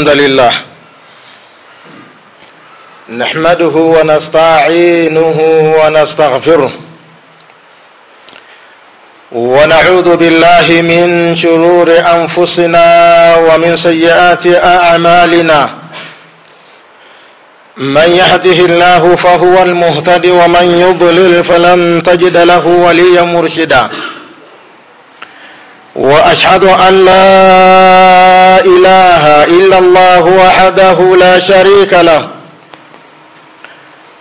الحمد لله نحمده ونستعينه ونستغفره ونعوذ بالله من شرور أنفسنا ومن سيئات أعمالنا من يهده الله فهو المهتد ومن يضلل فلن تجد له وليا مرشدا وأشهد أن لا إله إلا الله وحده لا شريك له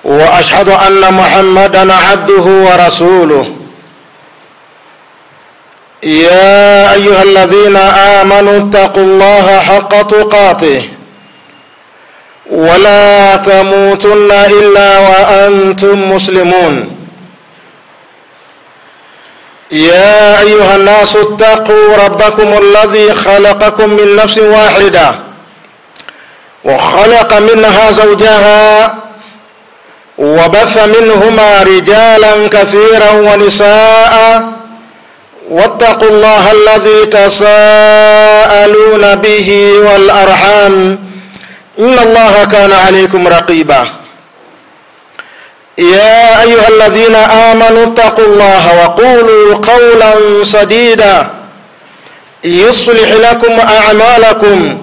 وأشهد أن محمدا عبده ورسوله يا أيها الذين آمنوا اتقوا الله حق تقاته ولا تموتن إلا وأنتم مسلمون يا أيها الناس اتقوا ربكم الذي خلقكم من نفس واحدة وخلق منها زوجها وبث منهما رجالا كثيرا ونساء واتقوا الله الذي تساءلون به والأرحام إن الله كان عليكم رقيبا يا أيها الذين آمنوا اتقوا الله وقولوا قولا سديدا يصلح لكم أعمالكم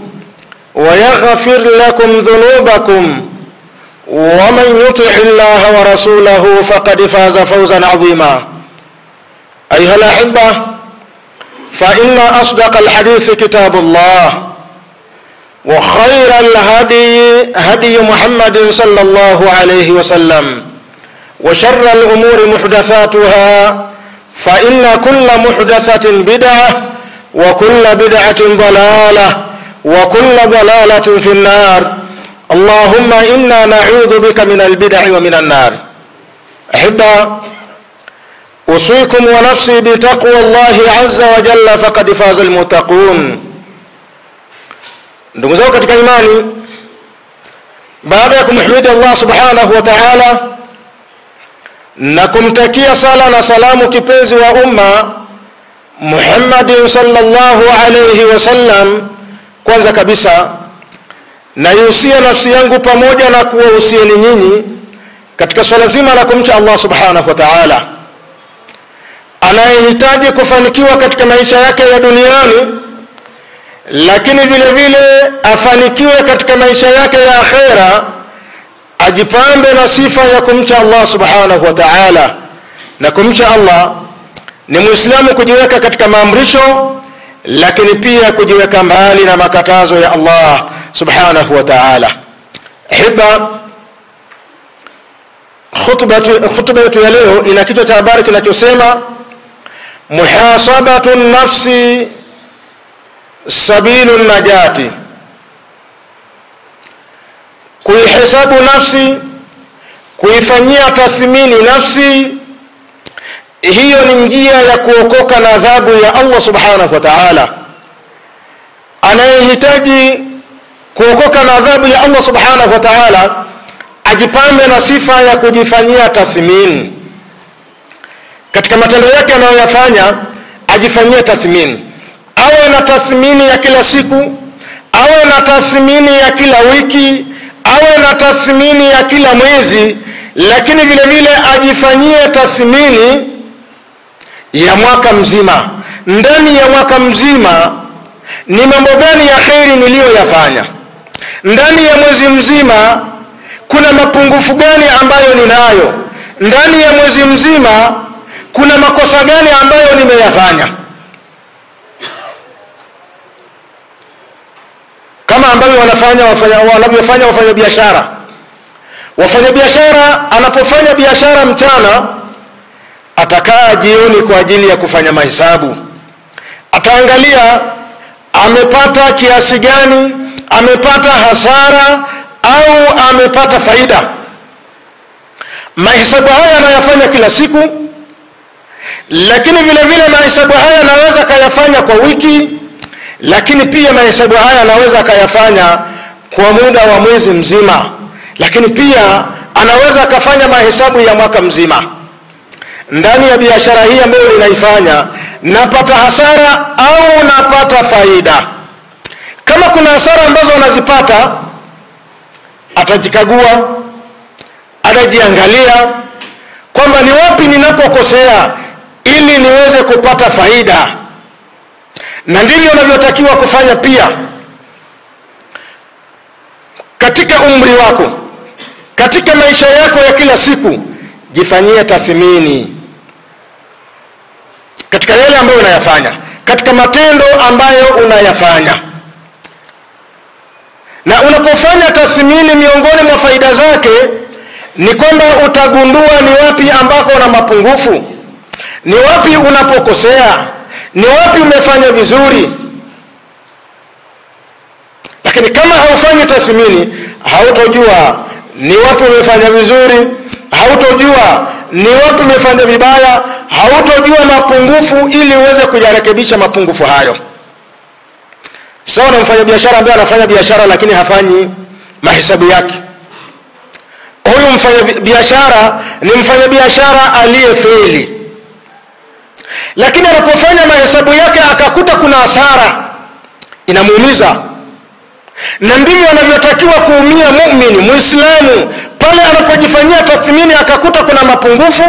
ويغفر لكم ذنوبكم ومن يطع الله ورسوله فقد فاز فوزا عظيما. أيها الأحبة، فإن أصدق الحديث كتاب الله وخير الهدي هدي محمد صلى الله عليه وسلم وشر الأمور محدثاتها فإن كل محدثة بدعة وكل بدعة ضلالة وكل ضلالة في النار. اللهم إنا نعوذ بك من البدع ومن النار. أحبة، أوصيكم ونفسي بتقوى الله عز وجل فقد فاز المتقون. Ndugu zangu katika imani, baada ya kumhimidi Allah subhanahu wa ta'ala na kumtakia sala na salamu kipenzi wa umma Muhammad sallallahu alayhi wasallam, kwanza kabisa naihusia nafsi yangu pamoja na kuwahusieni nyinyi katika swala zima la kumcha Allah subhanahu wa ta'ala. Anayehitaji kufanikiwa katika maisha yake ya duniani, lakini vile vile afanikiwe katika maisha yake ya akhera, ajipambe na sifa ya kumcha Allah subhanahu wa ta'ala. Na kumcha Allah ni muislamu kujiweka katika maamrisho, lakini pia kujiweka mbali na makatazo ya Allah subhanahu wa ta'ala. Hiba, khutba yetu ya leo ina kichwa cha habari kinachosema muhasabatu nafsi sabilu najati, kuihesabu nafsi, kuifanyia tathmini nafsi, hiyo ni njia ya kuokoka na adhabu ya Allah subhanahu wa ta'ala. Anayehitaji kuokoka na adhabu ya Allah subhanahu wa ta'ala ajipambe na sifa ya kujifanyia tathmini katika matendo yake anayoyafanya, ajifanyie tathmini. Awe na tathmini ya kila siku, awe na tathmini ya kila wiki, awe na tathmini ya kila mwezi, lakini vile vile ajifanyie tathmini ya mwaka mzima. Ndani ya mwaka mzima ni mambo gani ya kheri niliyoyafanya? Ndani ya mwezi mzima kuna mapungufu gani ambayo ninayo? Ndani ya mwezi mzima kuna makosa gani ambayo nimeyafanya? Kama ambavyo wanavyofanya wafanya biashara. Wafanya biashara anapofanya biashara mchana, atakaa jioni kwa ajili ya kufanya mahesabu. Ataangalia amepata kiasi gani, amepata hasara au amepata faida. Mahesabu haya anayafanya kila siku, lakini vile vile mahesabu haya anaweza kayafanya kwa wiki, lakini pia mahesabu haya anaweza kayafanya kwa muda wa mwezi mzima, lakini pia anaweza kafanya mahesabu ya mwaka mzima. Ndani ya biashara hii ambayo ninaifanya, napata hasara au napata faida? Kama kuna hasara ambazo anazipata, atajikagua, atajiangalia kwamba ni wapi ninapokosea ili niweze kupata faida. Na ndivyo unavyotakiwa kufanya pia katika umri wako, katika maisha yako ya kila siku. Jifanyie tathmini katika yale ambayo unayafanya, katika matendo ambayo unayafanya. Na unapofanya tathmini, miongoni mwa faida zake ni kwamba utagundua ni wapi ambako una mapungufu, ni wapi unapokosea, ni wapi umefanya vizuri. Lakini kama haufanyi tathmini, hautojua ni wapi umefanya vizuri, hautojua ni wapi umefanya vibaya, hautojua mapungufu ili uweze kuyarekebisha mapungufu hayo. Sawa na mfanyabiashara ambaye anafanya biashara lakini hafanyi mahesabu yake. Huyu mfanyabiashara ni mfanyabiashara aliyefeli, lakini anapofanya mahesabu yake akakuta kuna hasara, inamuumiza. Na ndivyo anavyotakiwa kuumia muumini Muislamu pale anapojifanyia tathmini akakuta kuna mapungufu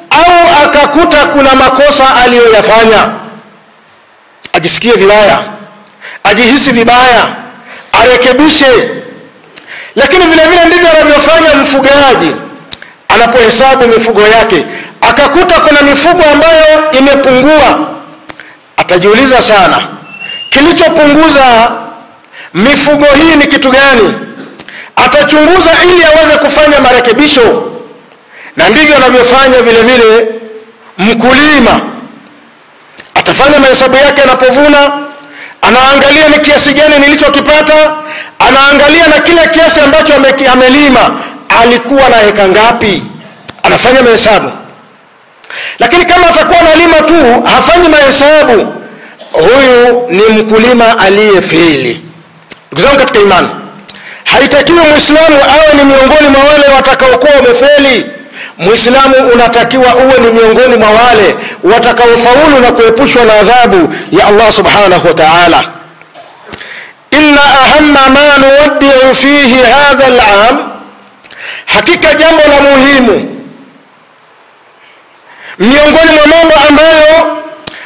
au akakuta kuna makosa aliyoyafanya, ajisikie vibaya, ajihisi vibaya, arekebishe. Lakini vile vile ndivyo anavyofanya mfugaji anapohesabu mifugo yake, akakuta kuna mifugo ambayo imepungua, atajiuliza sana, kilichopunguza mifugo hii ni kitu gani? Atachunguza ili aweze kufanya marekebisho. Na ndivyo anavyofanya vile vile mkulima, atafanya mahesabu yake anapovuna, anaangalia ni kiasi gani nilichokipata, anaangalia na kila kiasi ambacho amelima alikuwa na heka ngapi, anafanya mahesabu. Lakini kama atakuwa analima tu hafanyi mahesabu, huyu ni mkulima aliyefeli. Ndugu zangu katika imani, haitakiwi Muislamu awe ni miongoni mwa wale watakaokuwa wamefeli. Muislamu unatakiwa uwe ni miongoni mwa wale watakaofaulu na kuepushwa na adhabu ya Allah subhanahu wa ta'ala. Inna ahamma ma nuwaddi'u fihi hadha al'am, hakika jambo la muhimu miongoni mwa mambo ambayo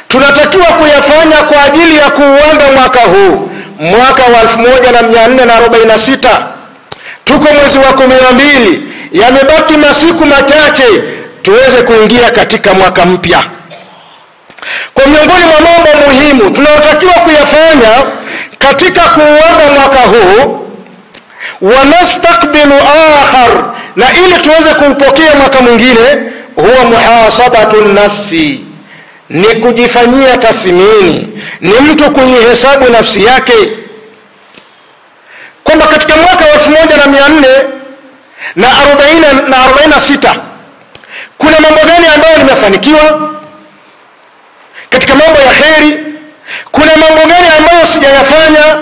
tunatakiwa kuyafanya kwa ajili ya kuuanza mwaka huu, mwaka wa 1446, tuko mwezi wa 12, yamebaki masiku machache tuweze kuingia katika mwaka mpya. Kwa miongoni mwa mambo muhimu tunayotakiwa kuyafanya katika kuuanza mwaka huu, wanastakbilu akhar, na ili tuweze kuupokea mwaka mwingine, huwa muhasabatu nafsi, ni kujifanyia tathmini, ni mtu kuihesabu nafsi yake kwamba katika mwaka wa 1446 kuna mambo gani ambayo nimefanikiwa katika mambo ya kheri, kuna mambo gani ambayo sijayafanya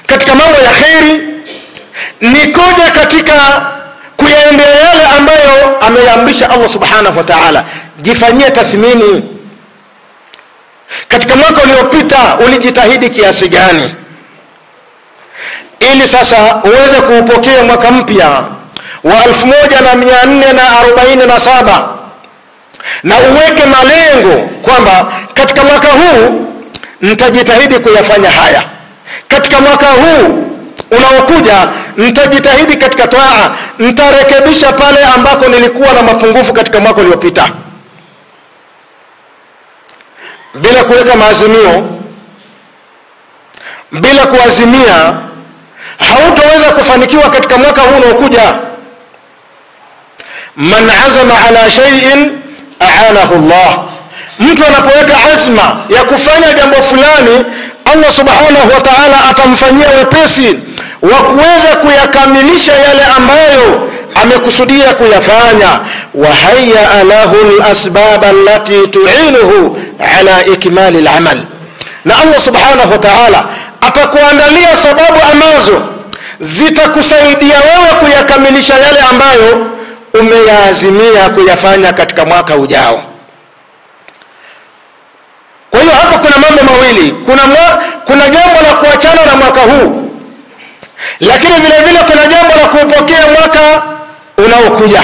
katika mambo ya kheri, nikoje katika kuyaendea yale ambayo ameyaamrisha Allah subhanahu wa ta'ala. Jifanyie tathmini katika mwaka uliopita ulijitahidi kiasi gani, ili sasa uweze kuupokea mwaka mpya wa 1447 na uweke malengo kwamba katika mwaka huu nitajitahidi kuyafanya haya, katika mwaka huu unaokuja nitajitahidi katika toaa, nitarekebisha pale ambako nilikuwa na mapungufu katika mwaka uliopita. Bila kuweka maazimio, bila kuazimia, hautoweza kufanikiwa katika mwaka huu unaokuja. Man azama ala shay'in a'anahu Allah, mtu anapoweka azma ya kufanya jambo fulani, Allah subhanahu wa ta'ala atamfanyia wepesi wa kuweza kuyakamilisha yale ambayo amekusudia kuyafanya. Wa hayya lahu al-asbab allati tu'inuhu ala ikmali al-amal, na Allah subhanahu wa ta'ala atakuandalia sababu ambazo zitakusaidia wewe kuyakamilisha yale ambayo umeyaazimia kuyafanya katika mwaka ujao. Kwa hiyo hapa kuna mambo mawili, kuna jambo la kuachana na mwaka huu, lakini vile vile kuna jambo la kuupokea mwaka unaokuja.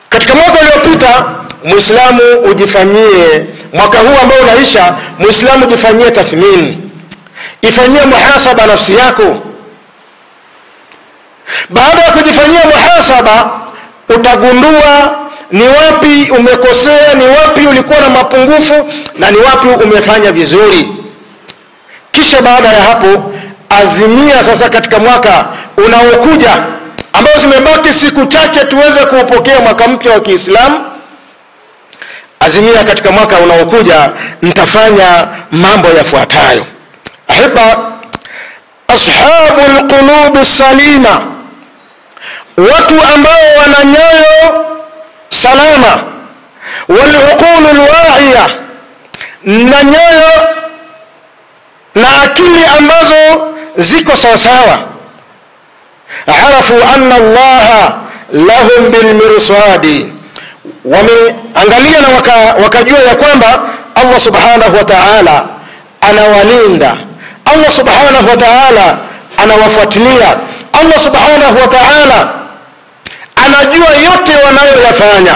Katika mwaka uliopita Muislamu ujifanyie, mwaka huu ambao unaisha, Muislamu ujifanyie tathmini, ifanyie muhasaba nafsi yako. Baada ya kujifanyia muhasaba, utagundua ni wapi umekosea, ni wapi ulikuwa na mapungufu, na ni wapi umefanya vizuri. Kisha baada ya hapo, azimia sasa katika mwaka unaokuja ambao zimebaki siku chache tuweze kuupokea mwaka mpya wa Kiislamu. Azimia katika mwaka unaokuja nitafanya mambo yafuatayo. Ahiba, ashabul qulubi salima, watu ambao wana nyoyo salama, wal uqulu alwa'iya, na nyoyo na akili ambazo ziko sawa sawa. Arafu anna Allah lahum bil mirsadi, wameangalia na wakajua ya kwamba Allah subhanahu wa ta'ala anawalinda, Allah subhanahu wa ta'ala anawafuatilia, Allah subhanahu wa ta'ala anajua yote wanayoyafanya.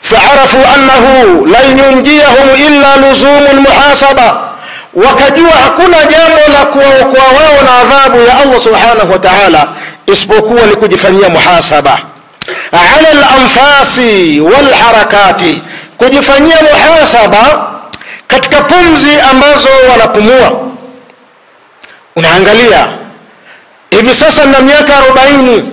Faarafu annahu lan yunjiyahum illa luzumul muhasaba, wakajua hakuna jambo la kuwaokoa wao na adhabu ya Allah subhanahu wa ta'ala isipokuwa ni kujifanyia muhasaba ala al-anfasi wal harakati, kujifanyia muhasaba katika pumzi ambazo wanapumua. Unaangalia hivi sasa na miaka 40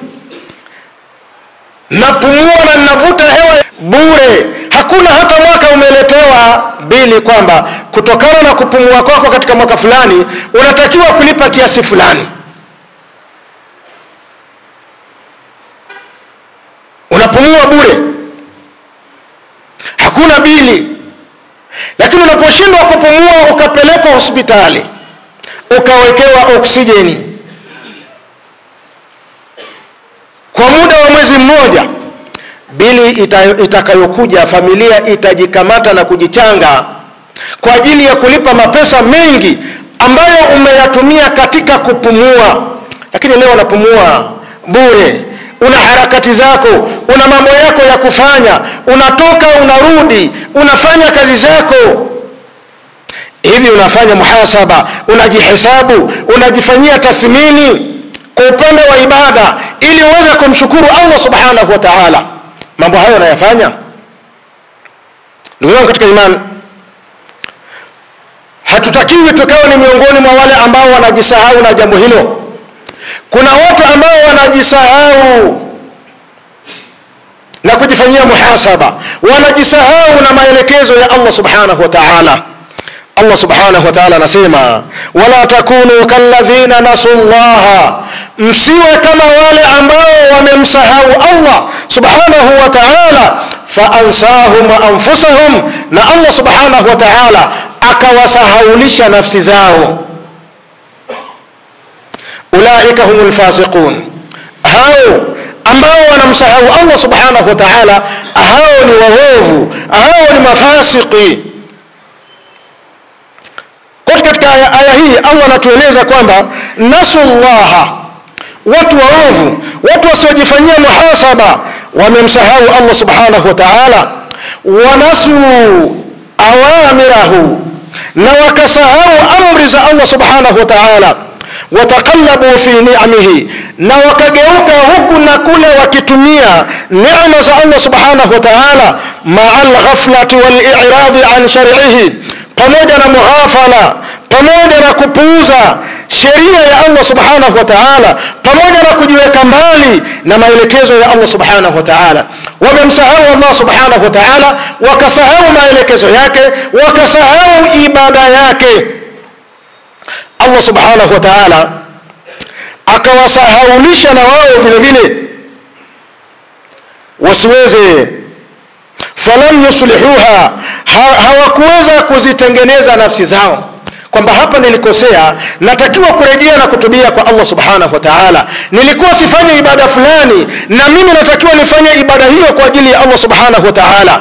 napumua na ninavuta hewa bure, hakuna hata mwaka umeletewa bili kwamba kutokana na kupumua kwako katika mwaka fulani unatakiwa kulipa kiasi fulani. Unapumua bure, hakuna bili. Lakini unaposhindwa kupumua ukapelekwa hospitali ukawekewa oksijeni kwa muda wa mwezi mmoja, bili itakayokuja familia itajikamata na kujichanga kwa ajili ya kulipa mapesa mengi ambayo umeyatumia katika kupumua. Lakini leo unapumua bure, una harakati zako, una mambo yako ya kufanya, unatoka unarudi, unafanya kazi zako. Hivi unafanya muhasaba, unajihesabu, unajifanyia tathmini kwa upande wa ibada ili uweze kumshukuru Allah subhanahu wa ta'ala. Mambo hayo unayafanya? Ndugu zangu katika imani, hatutakiwi tukawe ni miongoni mwa wale ambao wanajisahau na jambo hilo. Kuna watu ambao wanajisahau na kujifanyia muhasaba, wanajisahau na maelekezo ya Allah subhanahu wa ta'ala. Allah subhanahu wa ta'ala anasema, wala takunu kalladhina nasullaha, msiwe kama wale ambao wamemsahau Allah subhanahu wa ta'ala, fa ansahum anfusahum, na Allah subhanahu wa ta'ala akawasahaulisha nafsi zao. Ulaika humul fasiqun, hao ambao wanamsahau Allah subhanahu wa ta'ala, hao ni waovu, hao ni mafasiki. Katika aya hii Allah anatueleza kwamba nasullaha, watu waovu, watu wasiojifanyia muhasaba, wamemsahau Allah subhanahu wa ta'ala, wanasu awamirahu, na wakasahau amri za Allah subhanahu wa ta'ala, wataqallabu fi ni'amihi, na wakageuka huku na kule wakitumia neema za Allah subhanahu wa ta'ala, ma'al ghaflati wal i'radi an shar'ihi, pamoja na mughafala, pamoja na kupuuza sheria ya Allah subhanahu wa ta'ala, pamoja na kujiweka mbali na maelekezo ya Allah subhanahu wa ta'ala. Wamemsahau Allah subhanahu wa ta'ala, wakasahau maelekezo yake, wakasahau ibada yake. Allah subhanahu wa ta'ala akawasahaulisha na wao vile vile wasiweze, falam yuslihuha, hawakuweza kuzitengeneza nafsi zao, kwamba hapa nilikosea, natakiwa kurejea na kutubia kwa Allah subhanahu wa ta'ala. Nilikuwa sifanye ibada fulani, na mimi natakiwa nifanye ibada hiyo kwa ajili ya Allah subhanahu wa ta'ala.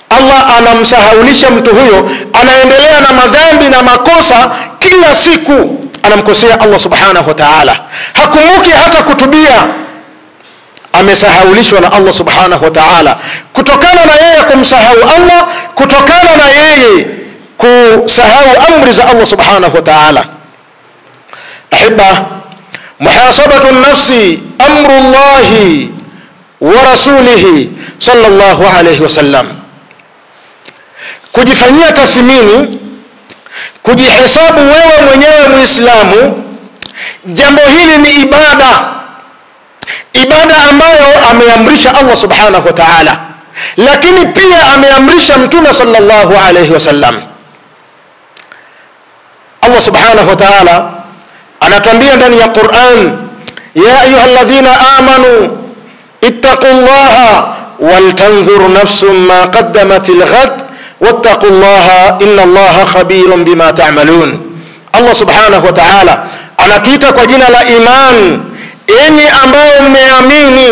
Allah anamsahaulisha mtu huyo, anaendelea na madhambi na makosa kila siku, anamkosea Allah subhanahu wa ta'ala, hakumbuki hata kutubia. Amesahaulishwa na Allah subhanahu wa ta'ala kutokana na yeye kumsahau Allah, kutokana na yeye kusahau amri za Allah subhanahu wa ta'ala. Ahibba, muhasabatu nafsi amru Allahi wa rasulihi sallallahu alayhi wasallam. Kujifanyia tathmini, kujihesabu wewe mwenyewe Muislamu, jambo hili ni ibada, ibada ambayo ameamrisha Allah subhanahu wa ta'ala, lakini pia ameamrisha Mtume sallallahu alayhi wasallam. Allah subhanahu wa ta'ala anatuambia ndani ya Qur'an, ya ayyuhalladhina amanu ittaqullaha waltanzur nafsum ma qaddamat lighad wattaqullaha inna Allaha khabirun bima ta'malun. Allah subhanahu wa ta'ala anatuita kwa jina la iman, enyi ambao mmeamini,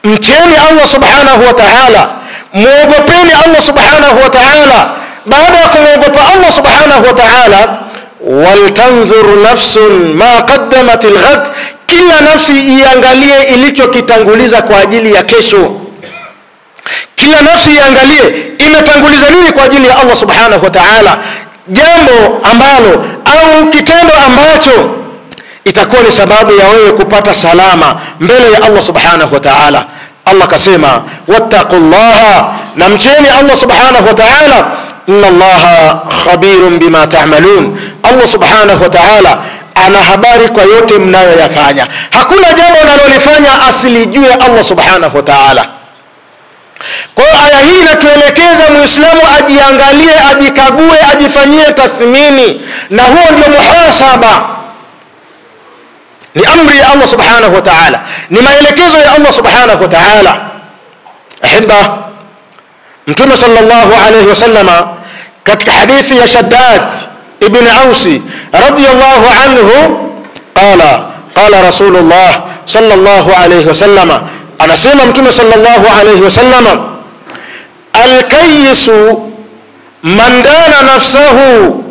mcheni Allah subhanahu wa ta'ala, muogopeni Allah subhanahu wa ta'ala. Baada ya kumwogopa Allah subhanahu wa ta'ala, waltanzur nafsun ma qaddamat alghad, kila nafsi iangalie ilichokitanguliza kwa ajili ya kesho. Kila nafsi iangalie imetanguliza nini kwa ajili ya Allah subhanahu wa ta'ala, jambo ambalo au kitendo ambacho itakuwa ni sababu ya wewe kupata salama mbele ya Allah subhanahu wa ta'ala. Allah kasema wattaqullaha, na mcheni Allah subhanahu wa ta'ala, inna Allaha khabirun bima ta'malun. Allah subhanahu wa ta'ala ana habari kwa yote mnayoyafanya. Hakuna jambo unalolifanya asilijue Allah subhanahu wa ta'ala. Kwa hiyo aya hii inatuelekeza Muislamu ajiangalie, ajikague, ajifanyie tathmini, na huo ndio muhasaba. Ni amri ya Allah subhanahu wa ta'ala, ni maelekezo ya Allah subhanahu wa ta'ala. Ahibba, Mtume sallallahu alayhi wasallama katika hadithi ya Shaddad ibn Ausi radiyallahu anhu qala qala Rasulullah sallallahu alayhi wasallama, anasema Mtume sallallahu alayhi wasallama, alkayisu man dana nafsahu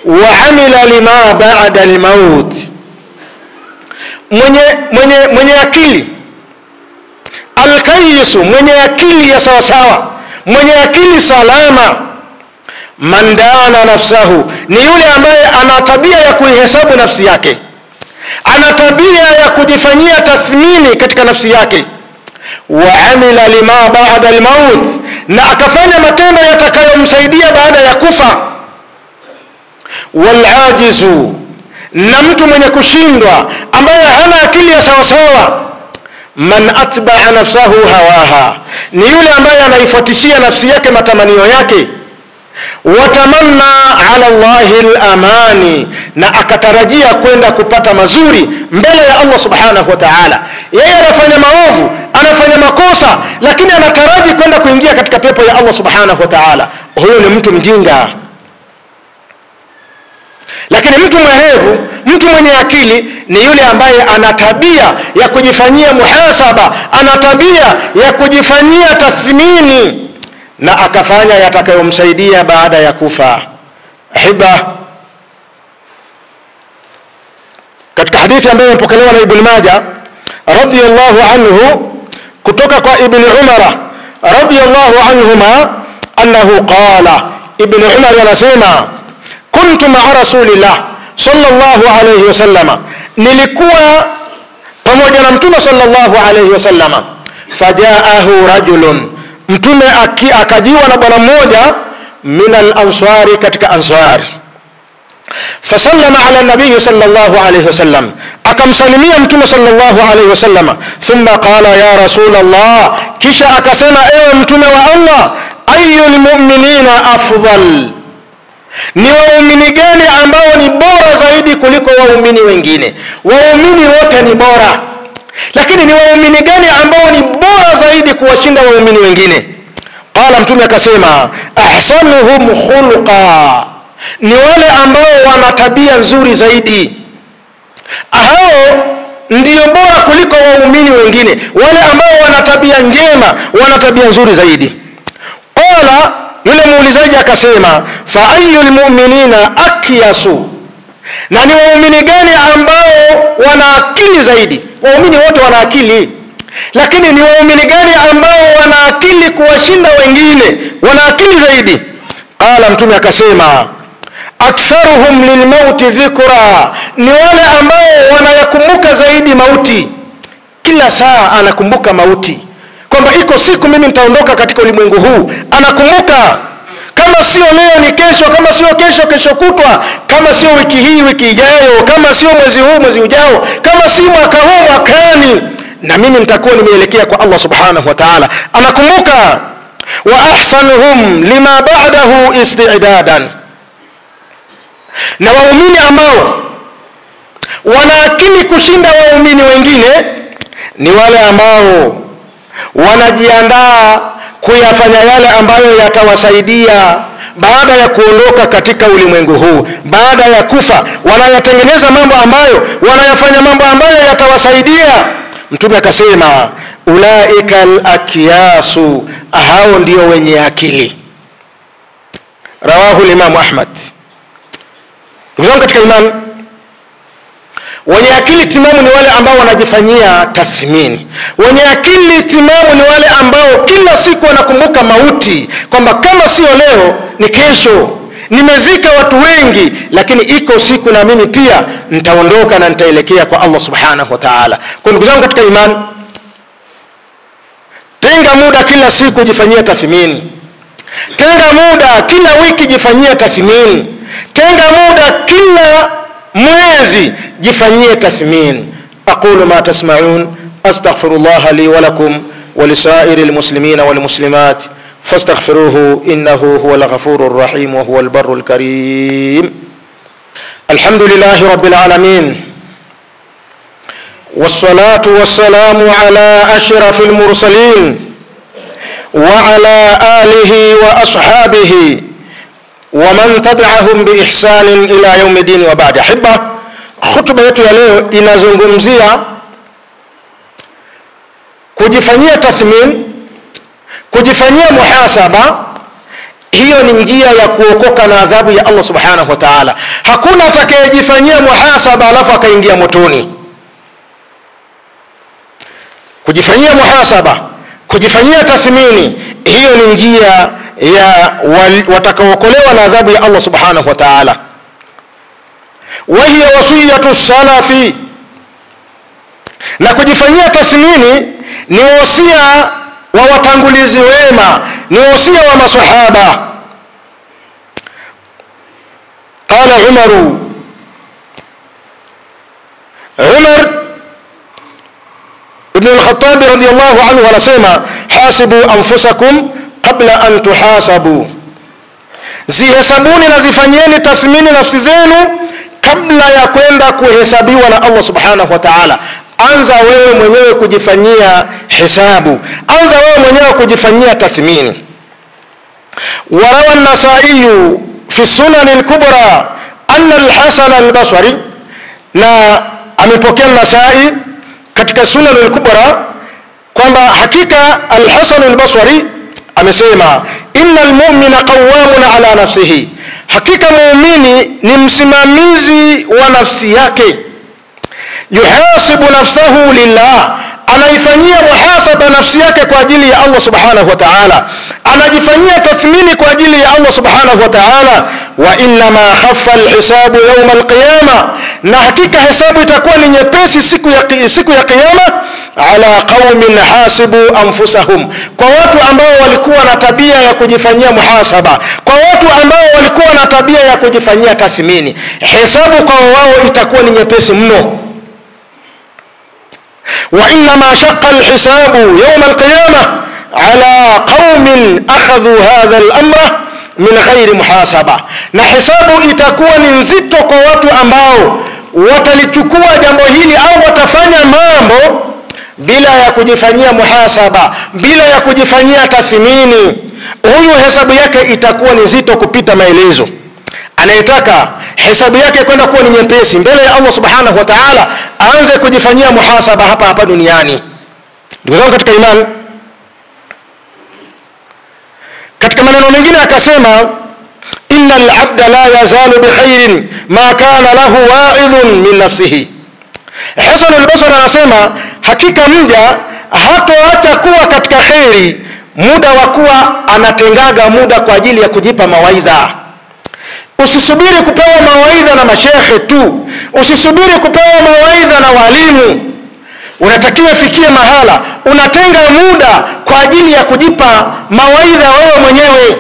wa amila lima ba'da almaut. Mwenye akili, alkayisu, mwenye akili ya sawasawa, mwenye akili salama, man dana nafsahu, ni yule ambaye ana tabia ya kuihesabu nafsi yake, ana tabia ya kujifanyia tathmini katika nafsi yake, wa amila lima ba'da almaut, na akafanya matendo yatakayomsaidia baada ya kufa. Walajizu, na mtu mwenye kushindwa ambaye hana akili ya sawasawa, man atba'a nafsahu hawaha, ni yule ambaye anaifuatishia nafsi yake matamanio yake, watamanna ala Allahi al-amani, na akatarajia kwenda kupata mazuri mbele ya Allah subhanahu wa ta'ala. Yeye anafanya maovu, anafanya makosa, lakini anataraji kwenda kuingia katika pepo ya Allah subhanahu wa ta'ala. Huyo ni mtu mjinga. Lakini mtu mwerevu, mtu mwenye akili ni yule ambaye ana tabia ya kujifanyia muhasaba, ana tabia ya kujifanyia tathmini, na akafanya yatakayomsaidia baada ya kufa. Hiba, katika hadithi ambayo imepokelewa na Ibn Majah radhiyallahu anhu kutoka kwa Ibn Umar radhiyallahu anhuma annahu qala, Ibn Umar anasema, kuntu ma'a rasulillah sallallahu alayhi wasallama, nilikuwa pamoja na Mtume sallallahu alayhi wasallama, fajaahu rajulun, Mtume akajiwa na bwana mmoja, min al-ansari, katika ansari, fasallama ala nabii sallallahu alayhi wasallam, akamsalimia Mtume sallallahu alayhi wasallam, thumma qala ya rasul Allah, kisha akasema ewe Mtume wa Allah, ayyul mu'minina afdal, ni waumini gani ambao ni bora zaidi kuliko waumini wengine? Waumini wote ni bora, lakini ni waumini gani ambao ni bora zaidi kuwashinda waumini wengine? Qala, Mtume akasema, ahsanuhum khulqa, ni wale ambao wana tabia nzuri zaidi. Hao ndio bora kuliko waumini wengine, wale ambao wana tabia njema, wana tabia nzuri zaidi. Qala, yule muulizaji akasema, fa ayyul mu'minina akyasu, na ni waumini gani ambao wana akili zaidi? Waumini wote wana akili, lakini ni waumini gani ambao wana akili kuwashinda wengine, wana akili zaidi? Qala, Mtume akasema, aktharuhum lilmauti dhikra, ni wale ambao wanayakumbuka zaidi mauti. Kila saa anakumbuka mauti, kwamba iko siku mimi nitaondoka katika ulimwengu huu. Anakumbuka, kama sio leo ni kesho, kama sio kesho kesho kutwa, kama sio wiki hii wiki ijayo, kama sio mwezi huu mwezi ujao, kama si mwaka huu mwakani, na mimi nitakuwa nimeelekea kwa Allah subhanahu wa ta'ala. Anakumbuka. Wa ahsanuhum lima ba'dahu isti'dadan, na waumini ambao wana akili kushinda waumini wengine ni wale ambao wanajiandaa kuyafanya yale ambayo yatawasaidia baada ya kuondoka katika ulimwengu huu, baada ya kufa. Wanayatengeneza mambo ambayo, wanayafanya mambo ambayo yatawasaidia. Mtume akasema, ulaika al-akyasu, hao ndio wenye akili. Rawahu al-Imam Ahmad. Ndugu zangu katika imani, wenye akili timamu ni wale ambao wanajifanyia tathmini. Wenye akili timamu ni wale ambao kila siku wanakumbuka mauti, kwamba kama sio leo ni kesho. Nimezika watu wengi, lakini iko siku na mimi pia nitaondoka na nitaelekea kwa Allah subhanahu wa ta'ala. Kwa ndugu zangu katika imani, tenga muda kila siku jifanyie tathmini. Tenga muda kila wiki jifanyie tathmini. Tenga muda kila mwezi jifanyie tathmini. Aqulu ma tasma'un, astaghfirullah li wa lakum wa lisairil muslimina wal muslimat fastaghfiruhu innahu huwal ghafurur rahim wa huwal barrul karim. Alhamdulillahi rabbil alamin, wassalatu wassalamu ala ashrafil mursalin wa ala alihi wa ashabihi wa man tabi'ahum bi ihsanin ila yawmiddin wa ba'd. Ahibba, khutba yetu ya leo inazungumzia kujifanyia tathmin, kujifanyia muhasaba. Hiyo ni njia ya kuokoka na adhabu ya Allah subhanahu wa ta'ala. Hakuna atakayejifanyia muhasaba alafu akaingia motoni. Kujifanyia muhasaba, kujifanyia tathmini, hiyo ni njia ya watakaookolewa na adhabu ya Allah subhanahu wa ta'ala. Wa hiya wasiyatu salafi, na kujifanyia tathmini ni wasia wa watangulizi wema, ni wasia wa masahaba. Qala Umar ibn al-Khattab radiyallahu anhu anasema, hasibu anfusakum qabla an tuhasabu, zihesabuni na zifanyieni tathmini nafsi zenu kabla ya kwenda kuhesabiwa na Allah subhanahu wa ta'ala. Anza wewe mwenyewe kujifanyia hesabu, anza wewe mwenyewe kujifanyia tathmini. Warawa an-Nasa'i fi Sunan al-Kubra anna al-Hasan al-Basri, na amepokea an-Nasa'i katika Sunan al-Kubra kwamba hakika al-Hasan al-Basri amesema, innal mu'mina qawwamun ala nafsihi, hakika muumini ni msimamizi wa nafsi yake. Yuhasibu nafsahu lillah, anaifanyia muhasaba nafsi yake kwa ajili ya Allah subhanahu wa ta'ala, anajifanyia tathmini kwa ajili ya Allah subhanahu wa ta'ala. Wa inma khaffa alhisabu yawm alqiyama, na hakika hesabu itakuwa ni nyepesi siku ya kiyama. Ala qaumin hasibu anfusahum, kwa watu ambao walikuwa na tabia ya kujifanyia muhasaba, kwa watu ambao walikuwa na tabia ya kujifanyia tathmini, hesabu kwa wao itakuwa ni nyepesi mno. Wa inma shaqqa alhisabu yawm alqiyama ala qaumin akhadhu hadha al-amra min ghairi muhasaba, na hesabu itakuwa ni nzito kwa watu ambao watalichukua jambo hili au watafanya mambo bila ya kujifanyia muhasaba, bila ya kujifanyia tathmini. Huyu hesabu yake itakuwa ni nzito kupita maelezo. Anayetaka hesabu yake kwenda kuwa ni nyepesi mbele ya Allah subhanahu wa ta'ala, aanze kujifanyia muhasaba hapa hapa duniani. Ndugu zangu katika imani, katika maneno mengine akasema, innal abda la yazalu bi khairin ma kana lahu wa'idhun min nafsihi. Hasan al-Basri anasema hakika mja hatoacha kuwa katika khairi muda wa kuwa anatengaga muda kwa ajili ya kujipa mawaidha. Usisubiri kupewa mawaidha na mashehe tu, usisubiri kupewa mawaidha na walimu. Unatakiwa fikie mahala unatenga muda kwa ajili ya kujipa mawaidha wewe mwenyewe,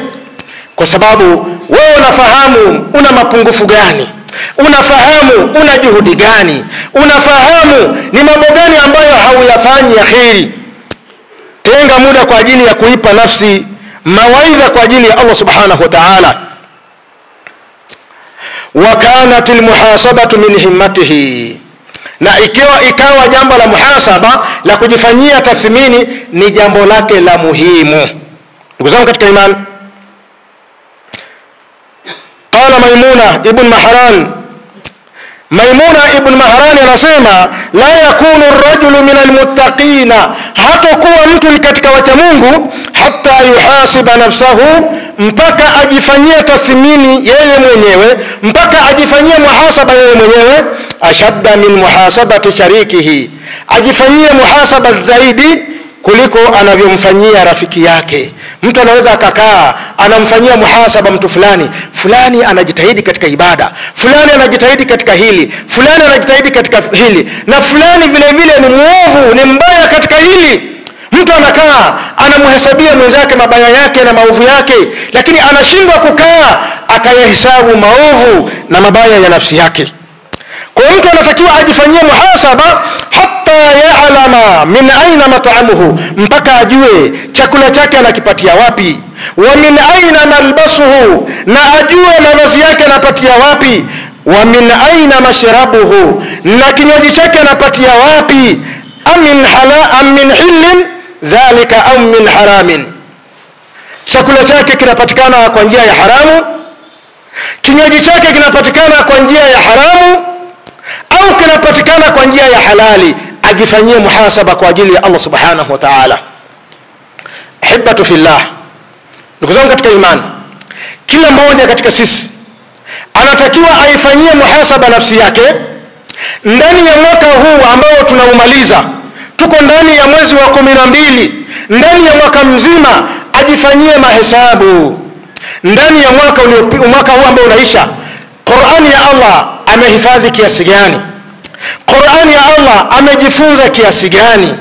kwa sababu wewe unafahamu una mapungufu gani, unafahamu una juhudi gani, unafahamu ni mambo gani ambayo hauyafanyi ya kheri. Tenga muda kwa ajili ya kuipa nafsi mawaidha kwa ajili ya Allah subhanahu wa ta'ala. Wa kanat almuhasabatu min himmatihi, na ikiwa ikawa jambo la muhasaba la kujifanyia tathmini ni jambo lake la muhimu. Ndugu zangu katika imani, qala Maimuna ibn Mahran, Maimuna ibn Mahran anasema la yakunu ar-rajulu min al-muttaqina, hatakuwa mtu ni katika wacha Mungu hatta yuhasiba nafsahu, mpaka ajifanyie tathmini yeye mwenyewe, mpaka ajifanyie muhasaba yeye mwenyewe, ashadda min muhasabati sharikihi, ajifanyie muhasaba zaidi kuliko anavyomfanyia rafiki yake. Mtu anaweza akakaa anamfanyia muhasaba mtu fulani, fulani anajitahidi katika ibada, fulani anajitahidi katika hili, fulani anajitahidi katika hili, na fulani vile vile ni muovu, ni mbaya katika hili. Mtu anakaa anamhesabia mwenzake mabaya yake na maovu yake, lakini anashindwa kukaa akayahesabu maovu na mabaya ya nafsi yake. Kwa mtu anatakiwa ajifanyie muhasaba hatta ya'lama min aina mat'amuhu, mpaka ajue chakula chake anakipatia wapi, wa min aina malbasuhu, na ajue mavazi yake anapatia wapi, wa min aina mashrabuhu, na kinywaji chake anapatia wapi, amin hala am min hillin dhalika am min haramin. Chakula chake kinapatikana kwa njia ya haramu, kinywaji chake kinapatikana kwa njia ya haramu, au kinapatikana kwa njia ya halali. Ajifanyie muhasaba kwa ajili ya Allah subhanahu wa ta'ala. Ahibatu fillah, ndugu zangu katika imani, kila mmoja katika sisi anatakiwa aifanyie muhasaba nafsi yake ndani ya mwaka huu ambao tunaumaliza. Tuko ndani ya mwezi wa 12, ndani ya mwaka mzima ajifanyie mahesabu. Ndani ya mwaka huu ambao unaisha, Qur'ani ya Allah amehifadhi kiasi gani? Qur'ani ya Allah amejifunza kiasi gani?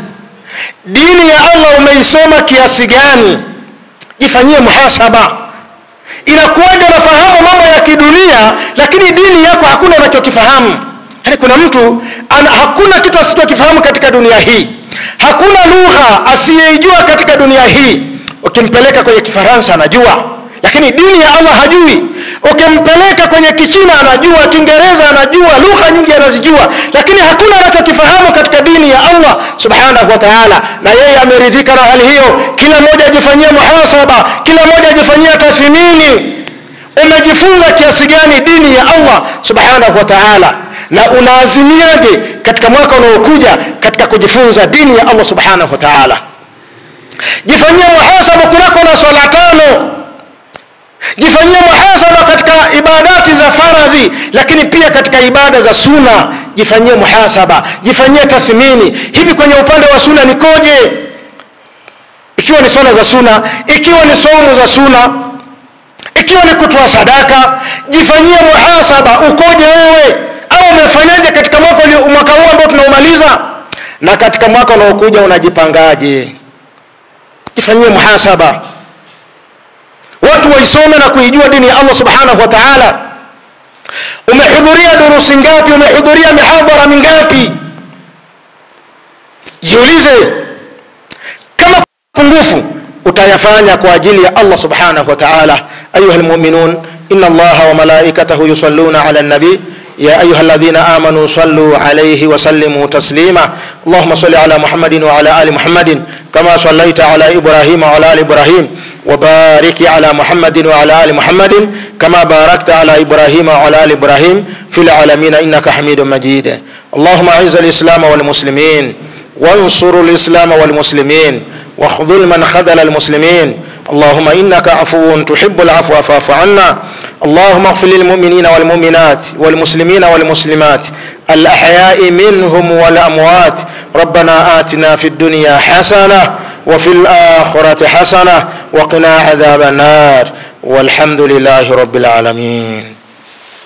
Dini ya Allah umeisoma kiasi gani? Jifanyie muhasaba. Inakuwaje unafahamu mambo ya kidunia lakini dini yako hakuna unachokifahamu? Yaani kuna mtu hakuna kitu asichokifahamu katika dunia hii, hakuna lugha asiyeijua katika dunia hii. Ukimpeleka kwenye Kifaransa anajua, lakini dini ya Allah hajui. Ukimpeleka kwenye Kichina anajua, Kiingereza anajua, lugha nyingi anazijua, lakini hakuna anachokifahamu katika dini ya Allah subhanahu wa ta'ala. Na yeye ameridhika na hali hiyo. Kila mmoja ajifanyie muhasaba, kila mmoja ajifanyie tathmini. Umejifunza kiasi gani dini ya Allah subhanahu wa ta'ala, na unaazimiaje katika mwaka unaokuja katika kujifunza dini ya Allah subhanahu wa ta'ala? Jifanyie muhasaba kunako na swala tano. Jifanyie muhasaba katika ibadati za faradhi, lakini pia katika ibada za suna jifanyie muhasaba, jifanyie tathmini. Hivi kwenye upande wa suna nikoje? Ikiwa ni swala za suna, ikiwa ni saumu za suna, ikiwa ni kutoa sadaka, jifanyie muhasaba ukoje wewe, au umefanyaje katika mwaka huu ambao tunaumaliza, na katika mwaka unaokuja unajipangaje? Jifanyie muhasaba. Watu waisome na kuijua dini ya Allah subhanahu wa ta'ala. Umehudhuria durusi ngapi? Umehudhuria mihadhara mingapi? Jiulize. Kama pungufu utayafanya kwa ajili ya Allah subhanahu wa ta'ala. Ayuha almu'minun, inna Allaha wa malaikatahu yusalluna ala an-nabi يا أيها الذين آمنوا صلوا عليه وسلموا تسليما. اللهم صل على محمد وعلى آل محمد كما صليت على إبراهيم وعلى آل إبراهيم، وبارك على محمد وعلى آل محمد كما باركت على إبراهيم وعلى آل إبراهيم في العالمين إنك حميد مجيد. اللهم أعز الإسلام والمسلمين، وانصر الإسلام والمسلمين، واخذل من خذل المسلمين. اللهم إنك عفو تحب العفو فاعف عنا. اللهم اغفر للمؤمنين والمؤمنات والمسلمين والمسلمات الأحياء منهم والأموات. ربنا آتنا في الدنيا حسنة وفي الآخرة حسنة وقنا عذاب النار، والحمد لله رب العالمين.